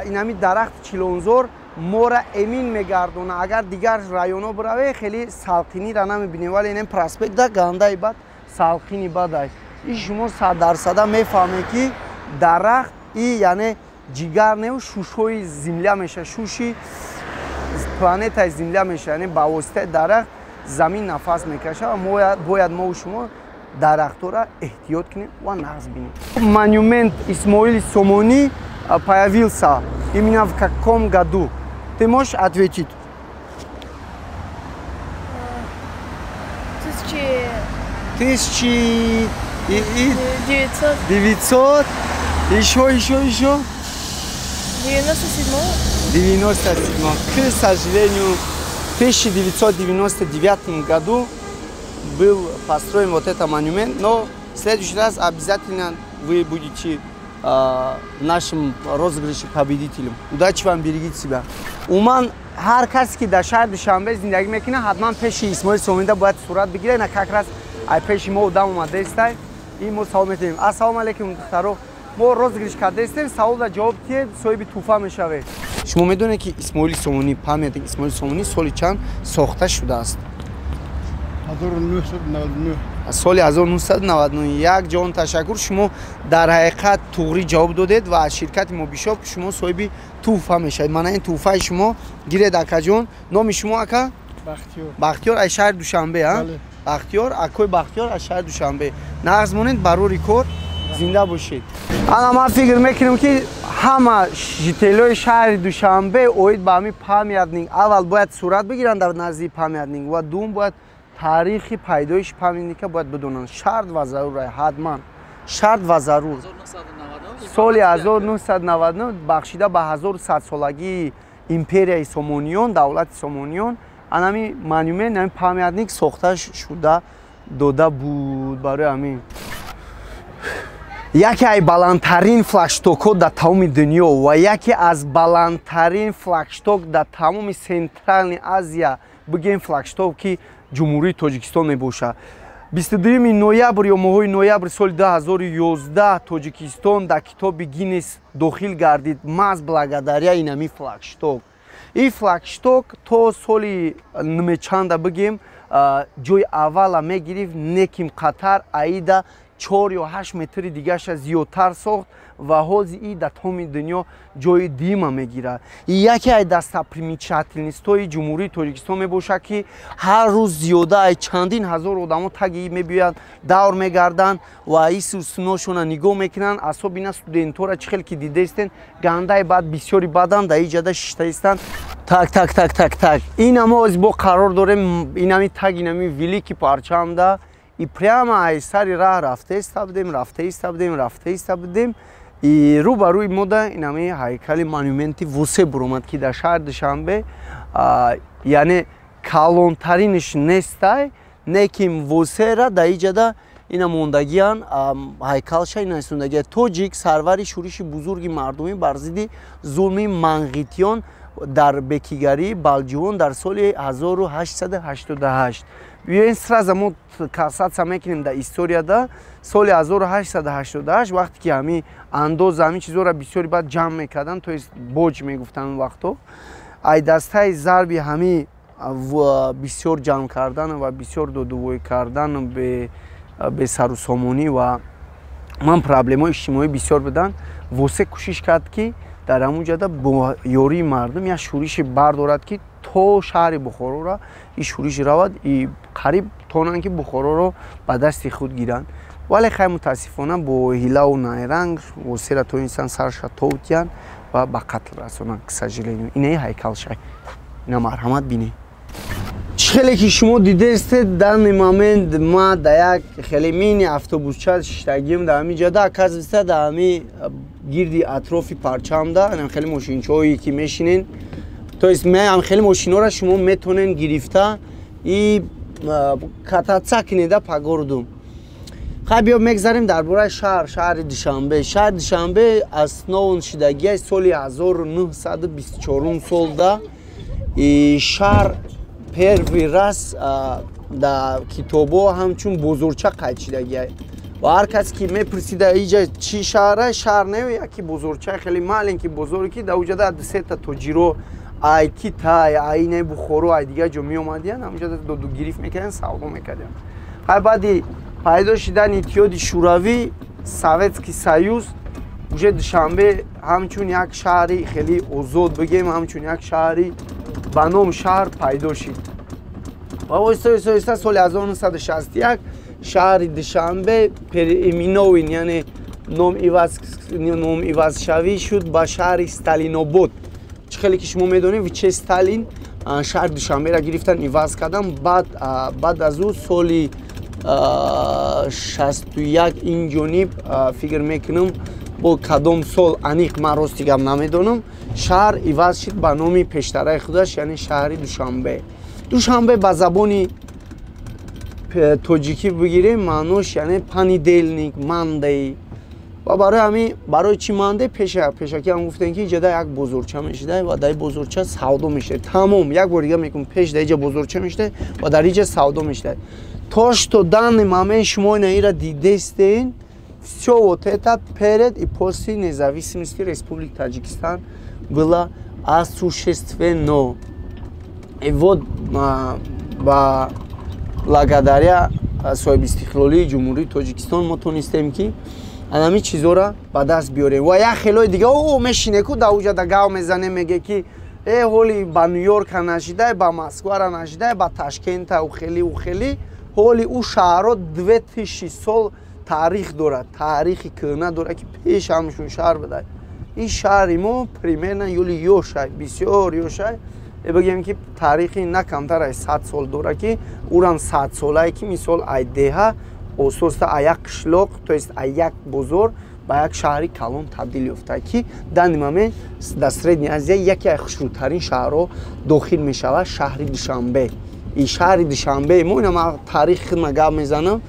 инами дарахти чилонзор мора эмин мегардонад. Агар дигар районҳо бираве, хеле салқинира намебинем, вале инам проспекта гандаи бад салқини бадай. И шумо саддарсада мефаҳмед, ки дарахт и, яъне, ҷигар неу шушҳои земля мешавад, шуши планетаи земля мешавад. Яъне ба воситаи дарахт замин нафас мекашад ва бояд мову шумо дарахтҳоро эҳтиёт кунем ва нағз бинем. Монумент Исмоили Сомонӣ появился именно в каком году? Ты можешь ответить? Тысячи. Тысячи и 900. 900. Еще, еще, еще. 97. 97. К сожалению, в 1999 году был построен вот этот монумент, но в следующий раз обязательно вы будете в нашем розыгрыше победителем. Удачи вам, берегите себя. Уман ҳар касе ки дар шаҳри Душанбе зиндагӣ мекунад, ҳатман пеши Исмоили Сомонида бояд сурат бигирад. На как раз ай пеши мо одам омадаистай и мо савол метавем. Ассалому алайкум, духтаро, мо розыгрыш кардаистем, саволда ҷавоб диҳед, соҳиби тӯҳфа мешавед. Шумо медонед, ки Исмоили Сомонӣ, памятник Исмоили Сомонӣ соли чанд сохта шудааст? 1999. Соли 1999. Як ҷаҳон ташаккур, шумо дар ҳақиқат туғрӣ ҷавоб додед ва аз ширкати Мобишоп шумо соҳиби тӯҳфа мешавед. Мана ин тӯҳфаи шумо, гиред, акаҷон. Номи шумо, ака? Бахтиёр. Бахтиёр, аз шаҳри Душанбе? Бахтиёр, акои Бахтиёр аз шаҳри Душанбе. Нағз монед, барори кор, зинда бошед. Ана ман фикр мекунам, ки ҳама жителои шаҳри Душанбе оид ба ҳамин памятник аввал бояд сурат бигиранд дар назди памятник ва дуюм бояд таърихи пайдоиши памятника бояд бидонанд. Шарт ва зарур, ҳатман шарт ва зарур. Соли 1999 бахшида ба 1100 солагии империяи Сомониён, давлати Сомониён, анами монумент, ами памятник сохта шуда дода буд. Барои ҳамин яке аз баландтарин флагштокҳо дар тамоми дунё ва яке аз баландтарин флагшток дар тамоми Центральный Азия, бигем, флагшток ки Ҷумҳурии Тоҷикистон мебошад. 22 ноябр ё моҳои ноябри соли 2011 Тоҷикистон дар китоби Гиннес дохил гардид, маҳз благодаря инами флагшток. Ин флагшток то соли нимечанда, бигем, ҷои аввала мегирифт, неким Қатар аида 4 ё 8 метри дигаша зиёдтар сохт ва ҳозир и дар тамоми дунё ҷои дуюма мегирад. Яке аз достопримечательностҳои Ҷумҳурии Тоҷикистон мебошад, ки ҳар рӯз зиёда аз чандин ҳазор одамо таги мебиёянд, давр мегарданд ва исусуношона нигоҳ мекунанд. Асобина студентҳоро чӣ хел ки дидаистен, гандаи баъд бисёри бадан дар иҷада шиштаистанд. Так, так, так, так, так, ина мо ҳозир бо қарор дорем инами таг, инами великий парчамда и прямо аз сари раҳ рафтаиста будем, рафтаиста будем, рафтаиста будем и рӯ ба рӯи мода инами ҳайкали монументи Восе буромад, ки дар шаҳри Душанбе, яъне, калонтаринаш нестай, неким Восера дар иҷада ина мондагиян, ҳайкалша ина истондагия. Тоҷик, сарвари шӯриши бузурги мардумӣ бар зидди зулми манғитиён дар бекигарии Балҷувон дар соли 1888. Биёен, сразу мо касаться мекунем дар историяда. Соли 1888, вақте ки ҳами андоза, ҳамин чизҳоро бисёри баъд ҷамъ мекарданд, то есть боҷ мегуфтанд вақто, ай дастаи зарби ҳами бисёр ҷамъ кардан ва бисёр додувой кардан, бесарусомонӣ ва Ман проблемаҳои иҷтимоӣ бисёр буданд. Восе кӯшиш кард, ки дар ҳамун ҷода бо ёрии мардум як шӯрише бардорад, ки то шаҳри Бухороро ин шӯриш равад, и қариб тонанд, ки Бухороро ба дасти худ гиранд. Вале хай, мутаассифона, бо ҳилаву найранг Восера тонистанд сарша товтиянд ва ба қатл расонанд, к сожалению. Инаи ҳайкалшай, ина марҳамат, бинед. Чӣ хеле ки шумо дидестед, данный момент ма да як хеле мини автобусча шиштагием дар ҳамин ҷода. Оказывается, дар ҳамин гирди атрофи парчамда хеле мошинчаҳое ки мешинен, то есть ам хеле мошинҳоро шумо метонен гирифта и кататься кунеда по городу. Хай, биё мегзарем дар бораи шаҳр, шаҳри Душанбе. Шаҳри Душанбе основан шидагиай соли 1924 солда. И шаҳр первый раз дар китобҳо ҳамчун бозорча қайд шидагиай. Ва ҳар касе ки мепурсида, иҷа чӣ шаҳра, шаҳр не, яки бозорча, хеле маленький бозоре, ки дар уҷада дусета тоҷиро ай Китай, ай не Бухоро, ай дигар ҷо меомадиян, ҳамуҷада додугирифт мекардиян, савдо мекардиян. Хай, баъди пайдо шидани Иттиҳоди Шӯравӣ, Советский Союз, уже Душанбе ҳамчун як шаҳри хеле озод бигем, ҳамчун як шаҳри ба ном шаҳр пайдо шид. Ва оҳиста оҳиста соли 1961 шаҳри Душанбе переименован, яъне номивазшавӣ шуд ба шаҳри Сталинобод. Чӣ хеле ки шумо медонед, в честь Сталин шаҳри Душанберо гирифтан, иваз кардан. Баъд аз ӯ соли 61 ин ҷониб, фикр мекунам, бо кадом сол аниқ ман рости гап намедонам, шаҳр иваз шуд ба номи пештараи худаш, яъне шаҳри Душанбе. Душанбе ба забони тоҷикӣ бигирем, маънош яъне понедельник, Monday. Ва барои ҳамин, барои чӣ Monday? Пешакӣ ҳам гуфтем, ки иҷода як бозорча мешуда ва дар бозорча савдо мешуда. Тамом, як бор дига мекунам, пеш дар иҷа бозорча мешуда ва дар иҷа савдо мешуда. То что данный момент шумо ина ира дидестен, все вот это перед и после независимости Республики Таджикистан было осуществлено. И вот ба благодаря соҳибистиқлолии Ҷумҳурии Тоҷикистон мо тонистем, ки анами чизоро ба даст биёрем. Ва як хелои дига о мешине ку дар уҷа да гав мезане, меге, ки э ҳоли ба Ню-Йорка нашидай, ба Москвара нашидай, ба Ташкента, ухели ухели. Ҳоли ӯ шаҳрҳо 2000 сол таърих дорад, таърихи кӯҳна дорад, ки пеш ҳамшун шаҳр будай. Ин шаҳри мо примерно ёли ёшай, бисёр ёшай, бигем, ки таърихи на камтар аз 100 сол дорад, ки ӯрам садсолае, ки мисол ай деҳа ососта, а як қишлоқ, то есть а як бозор ба як шаҳри калон табдил ёфта, ки данный момент дар Средняя Азия яке аз хушрӯтарин шаҳрҳо дохил мешавад шаҳри Душанбе. И шаҳри Душанбе мо, ина ман таърихи худма гап мезанам,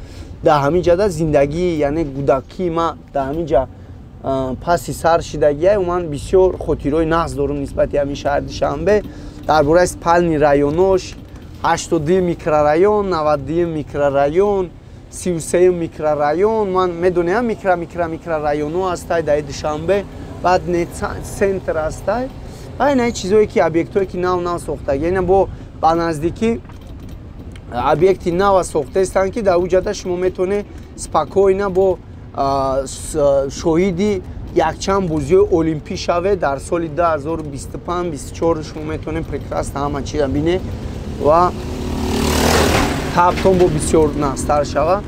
дар ҳамин ҷада зиндагӣ, яъне кӯдакии ма дар ҳамин ҷа паси сар шидагия. Ман бисёр хотирҳои нағз дорам нисбати ҳамин шаҳри Душанбе. Дар бораи спальный районош, 82 микрорайон, 92 микрорайон, 33 микрорайон, ман медонем, микро микро микрорайоно ҳастай дар Душанбе, баъд не центр ҳастай. Ва ина чизое ки объектҳое ки нав нав сохтаги, ина бо ба наздикӣ объекти нава сохтаистанд, ки дар ӯ ҷада шумо метавонед спокойно бо шоҳиди якчанд бозиҳои олимпӣ шавед. Дар соли 2025-24 шумо метавонед прекрасно ҳама чиза бинед ва табтон бо бисёр нағзтар шавад.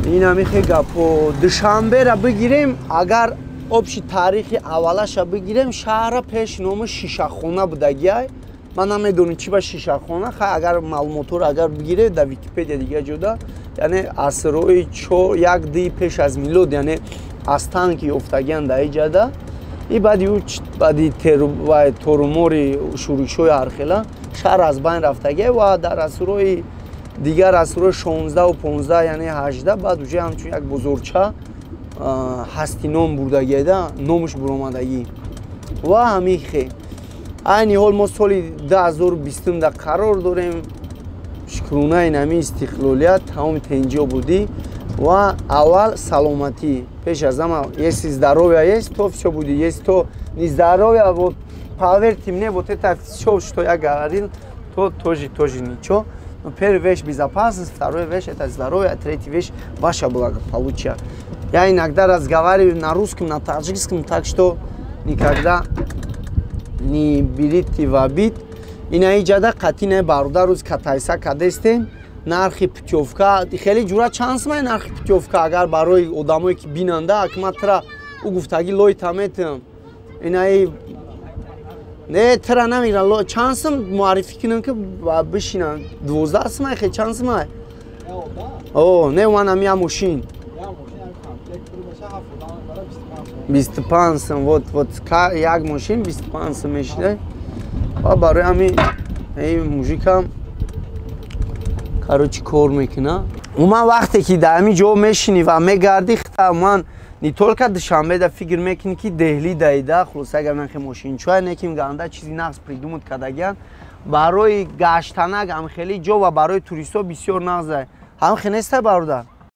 Ин ҳамихе гапҳо. Душанбера бигирем, агар общий таърихи аввалаша бигирем, шаҳра пеш номи Шишахона будагиай. Ман намедонам, чӣ ба Шишахона. Хай, агар маълумотҳоро агар бигиред дар Википедия, дигар ҷода, яъне асрҳои як ди пеш аз милод, яъне останки ёфтагиан дар иҷада. И баъди ӯ, баъди торумори шӯришҳои ҳархела, шаҳр аз байн рафтагия ва дар асрҳои дигар, асрҳои 16-у 15, яъне 18, баъд уже ҳамчун як бозорча ҳасти ном бурдагида, номаш буромадагӣ. Ва ҳамин хе, айни ҳол мо соли 2020 да қарор дорем. Шукрунаи нами истиқлолият, тамоми тенҷиё будӣ ва аввал саломатӣ пеш аз ҳама. Если здоровье есть, то всё будет, если то не здоровье, вот поверьте мне, вот это всё, что я говорил, то тоже ничего. Но первая вещь — безопасность, вторая вещь — это здоровье, а третья вещь — ваше благополучие. Я иногда разговариваю на русском, на таджикском, так что никогда не берите в обид. Ина иҷада қатине бародар рӯз катайса кадестем. Нархи путёвка хеле ҷура чанд сумай нархи путёвка, агар барои одамое ки бинанда, акма тра ӯ гуфтаги лойта метам. Инаи не тра намегирам, чанд сум муаррифӣ кунам ки бишинам? 12 сумай хе, чанд сумай? О, не, ман ам я мошин 25 сум. Вот, вот, як мошин 25 сум мешида. Ва барои ҳамин ин мужикам, короче, кор мекуна. Уман вақте ки дар ҳамин ҷо мешинӣ ва мегардӣ, хта ман не только Душанбеда фикр мекунӣ, ки Деҳли даида. Хулоса, агар нахе мошинчоя неким ганда чизи нағз придумать кардагиян барои гаштанак ҳам хеле ҷо ва барои туристҳо бисёр нағза. Ҳам хе нестай, бародар?